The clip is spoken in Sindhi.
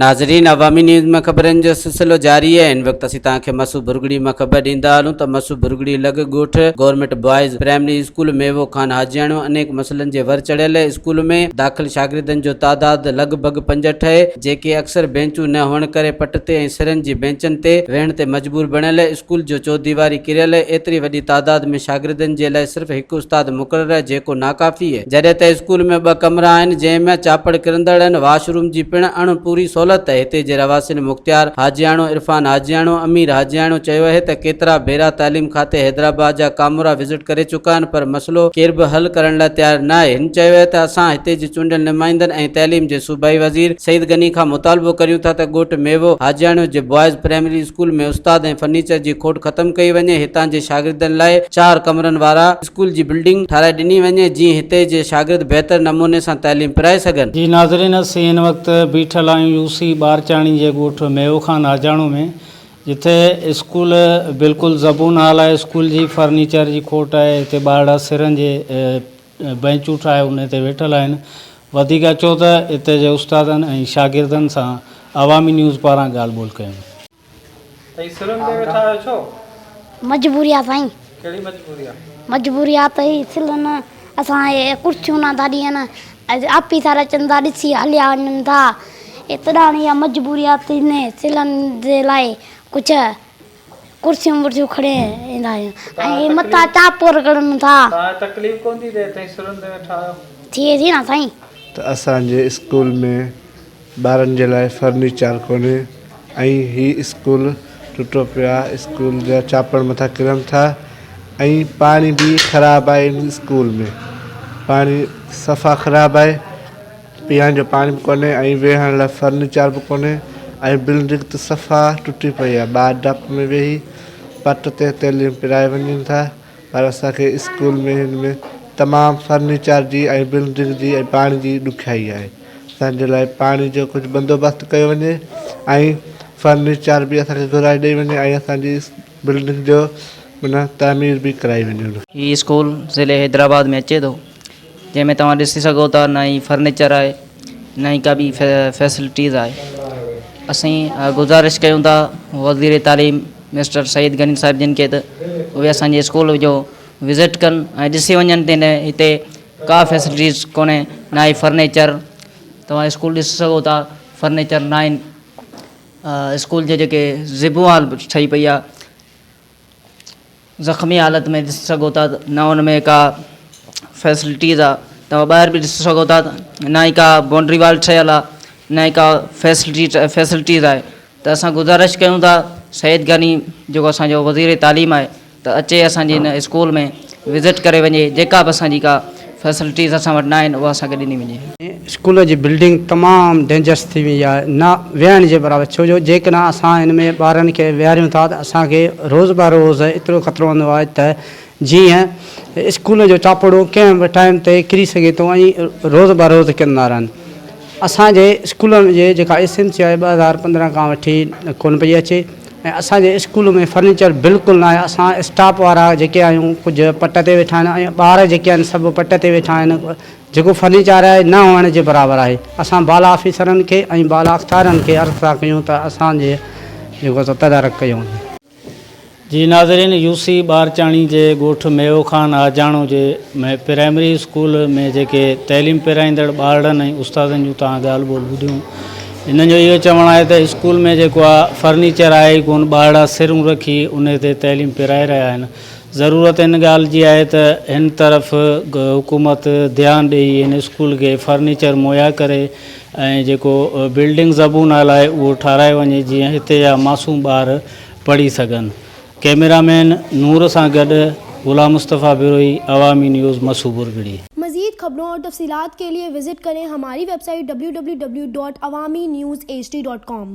ناظرين عوامي نيوز ۾ خبرن جو سلسلو جاري آهي هن وقت اسين توهان کي مسو ڀرڳڙي مان خبر ڏيندا هلون ته مسو ڀرڳڙي لڳ ڳوٺ government boys primary school Mewo Khan Hajiano انيڪ مسئلن جي ور چڙهيل اسڪول ۾ داخل شاگردن جو تعداد لڳ ڀڳ 65 آهي جيڪي اڪثر بينچون نه هئڻ ڪري پٽ تي ۽ سرن جي بينچن تي ويهڻ تي مجبور بڻيل اسڪول جو چوديواري ڪريل ايتري وڏي تعداد ۾ شاگردن جي لاء صرف هڪ استاد مقرر آهي جيڪو ناڪافي آهي جڏهن ته اسڪول ۾ ٻه ڪمرا آهن جنهن ۾ چاپڙ ڪرندڙ آهن واش روم جي پڻ اڻ پوري سهولت آهي هتي جي رهواسين مختيار حاجياڻو عرفان حاجياڻو امير حاجياڻو چيو آهي ته ڪيترا ڀيرا تعليم کاتي حيدرآباد جا ڪامورا وزٽ ڪري چڪا آهن پر مسئلو ڪير به حل ڪرڻ لاء تيار نه آهي هن چيو آهي ته اسان هتي جي چونڊيل نمائندن ۽ تعليم جي صوبائي وزير سعيد غني کان مطالبو ڪريون ٿا ته ڳوٺ ميوو حاجياڻو جي بوائز پرائمري اسڪول ۾ استاد ۽ فرنيچر جي کوٽ ختم ڪئي وڃي هتان جي شاگردن لاء چار ڪمرن وارا اسڪول جي بلڊنگ ٺاهرائي ڏني وڃي جيئن هتي جي شاگرد بهتر نموني سان تعليم پرائي سگهن. جي ناظرين اسين هن وقت بيٺل آهيون يو سي ٻارچاڻي جي ڳوٺ ميوو خان حاجاڻو ۾ جتي اسڪول بلڪل زبون حال آهي اسڪول جي فرنيچر جي کوٽ آهي هتي ٻارڙا سرن جي بئنچون ٺاهي انهي تي ويٺل آهن وڌيڪ اچو ته اتي جي استادن ۽ شاگردن سان عوامي نيوز پاران ڳالهه ٻولهه ڪيون. تئين سرن تي ويٺا آهيو ڇو؟ مجبوري آ سائين. ڪهڙي مجبوري آ؟ مجبوري آ ته هي سلن اسان کي ڪرسيون نه ٿا ڏين ۽ آفيسر اچن ٿا ڏسي هليا وڃن ٿا تڏهن اها مجبوري آ ته هن سلن جي لاء ڪجهه ڪرسيون ورسيون کڻي ايندا آهيون ۽ مٿان چاپور ڪرن ٿا. توهان کي تڪليف ڪونه ٿي ٿئي تئين سرن تي ويٺا آهيو؟ ٿئي ٿي نه سائين. ته اسان جي اسڪول ۾ ٻارن جي لاء فرنيچر ڪونهي ۽ هي اسڪول ٽٽو پيو آهي اسڪول جا چاپڙ مٿان ڪرن ٿا ۽ پاڻي به خراب آهي ان اسڪول ۾ پاڻي صفا خراب آهي پيئڻ جو پاڻي به ڪونهي ۽ ويهڻ لاء فرنيچر به ڪونهي ۽ بلڊنگ ته صفا ٽٽي پئي آهي ٻار ڊپ ۾ ويهي پٽ تي تعليم پرائي وڃن ٿا پر اسان کي اسڪول ۾ هن ۾ تمام فرنيچر جي ۽ بلڊنگ جي ۽ پاڻي جي ڏکيائي آهي اسان جي لاء پاڻي جو ڪجهه بندوبست ڪيو وڃي ۽ فرنيچر به اسان کي گهرائي ڏئي وڃي ۽ اسان جي بلڊنگ جو معنيٰ تعمير به ڪرائي وڃي. هي اسڪول ضلعي حيدرآباد ۾ اچي ٿو جنهن ۾ توهان ڏسي سگهو ٿا نه ئي فرنيچر آهي نه ئي ڪا ٻي فيسلٽيز آهي اسين گذارش ڪيون ٿا وزير تعليم مسٽر سعيد غني صاحب جن کي ته اهي اسان جي اسڪول جو وزٽ ڪن ۽ ڏسي وڃن ته هن هتي ڪا فيسلٽيز ڪونهي نه ئي فرنيچر توهان اسڪول ڏسي سگهو ٿا فرنيچر نه آهن اسڪول جي جيڪي زبون حال ٺهي پئي آهي زخمي حالت ۾ ڏسي سگهو ٿا نه ان ۾ ڪا فيسلٽيز آهي توهان ٻاهر به ڏسي سگهو ٿا نه ئي ڪا بائونڊري وال ٺهيل آهي نه ئي ڪا فيسلٽي فيسلٽيز آهي ته اسان گذارش ڪيون ٿا سيد غني جيڪو اسان جو وزير تعليم آهي ته اچي اسان جي هن اسڪول ۾ وزٽ ڪري وڃي جيڪا به اسان جي ڪا فيسلٽيز اسان وٽ نه آهن اها اسان کي ڏني وڃي. اسڪول جي بلڊنگ تمام ڊينجرس ٿي وئي آهي نه ويهڻ جي برابر ڇو جو جيڪڏهن اسان هن ۾ ٻارن کي ويهاريون ٿا ته اسان کي روز به روز ايترو خطرو هوندو آهي ته جيئن اسڪول جو چاپڙو ڪنهن به ٽائيم تي ڪري سگهي ٿو ۽ روز به روز ڪرندا رهن اسان جي اسڪول جي جيڪا ايس ايم سي آهي 2015 کان وٺي ڪونه پئي اچي ۽ اسان جي اسڪول ۾ فرنيچر بلڪل ناهي اسان اسٽاف وارا جيڪي آهيون ڪجهه پٽ تي ويٺا آهن ۽ ٻار جيڪي آهن سڀ پٽ تي ويٺا آهن جيڪو فرنيچر آهي نه هئڻ جي برابر آهي اسان بالا آفيسرن کي ۽ بالا اختيارن کي عرض ٿا ڪيون ته اسان جي جيڪو سو تدارڪ ڪيو وڃي. جي ناظرين يو سي ٻارچاڻي جي ڳوٺ ميوو خان آجاڻو جي ۾ پرائمري اسڪول ۾ جيڪي تعليم پرائيندڙ ٻارڙن ۽ استادن جون توهان ڳالهه ٻولهه ٻڌيون انهن جو اهو چوڻ آهي ته اسڪول ۾ جيڪو آهي فرنيچر آهي ئي ڪونه ٻارڙا سرون رکي انهي تي تعليم پرائي رهيا آهن ضرورت ان ڳالهه جي آهي ته هن طرف حڪومت ڌيان ڏئي هن اسڪول کي فرنيچر مهيا ڪري ۽ جيڪو بلڊنگ زبون حال آهي اهو ٺاهرائي وڃي جيئن هتي جا معصوم ٻار پڙهي سگهن. ڪئميرا مين نور سان گڏ غلام مصطفيٰ بروهي، عوامي نيوز، مسو ڀرڳڙي. مزيد خبرون اور تفصيلات کے لئے وزٽ کریں ہماری web site www.awamiNewsHD.com.